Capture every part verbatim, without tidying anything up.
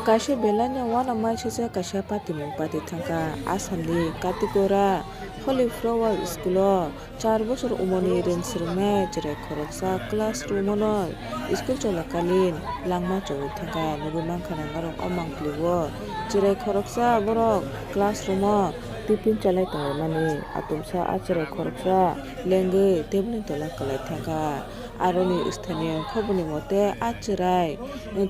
Kaisa belai no uanama swijak kaisa patimung pati thangkha Assam ni Katikora Holy Flower School o char bosor umorni ring swrwngnai chwrai khoroksa classroom o no school cholakalin langma chongwi thangkha. Nugwi mankha norok o mangpili o chwrai khoroksa borok classroom o tiffin chalai tonglaimani. Atumsa a chwrai khoroksa lengwi table ni tola kwlai thangkha. Aroni sthaniyo khobor ni mote a chwrai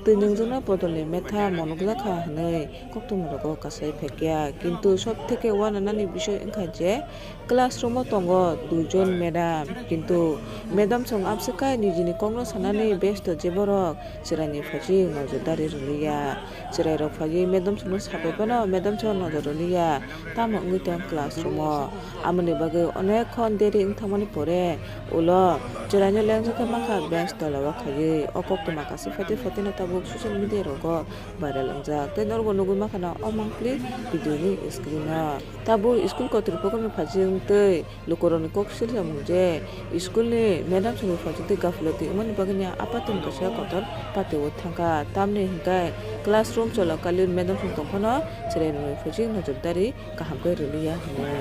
twi nungjaknai bodol ni metha monokjak kha hwnwi koktwma rogo kasai phaikya. Kintu sob theke uananani bisoi wngkha je classroom o tongo duijon madam, kintu madam chwng amswk kai nijini kokno sanani besto je borok chwraini phaising nojordari rwliya. Chwrairok phaiwi madam chwngno sabai phano madam chwng nojor rwliya. Tamo wngwi tong classroom o. Amoni bagwi onek khon deri wng thangmani pore ulo chwraino lengjak khe mankha bench tola o khaiwi. O koktwma kaisa phaitwi phaitwino tabuk social media rogo viral wngjak. Tei norokbo nugwi mankha na o mangpili video ni screen o. Tabuk school kotor kokno phaising tei lukurokni kok silsamung je school ni madam chwngno phaising tei gafilati wngmani bagwi a patimung kaisa kotor patio thangkha. Tamni hwnkhe classroom cholakalin madam chwng tongphano chwrairokni phaising nojordari kaham khe rwliya hwnwi.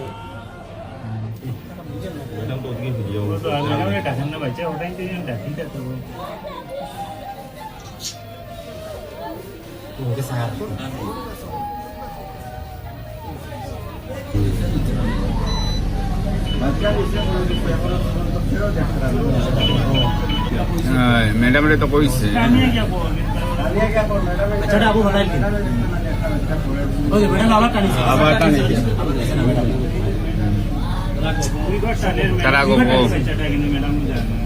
Madam re to koise. Abar tani. Tara go bo.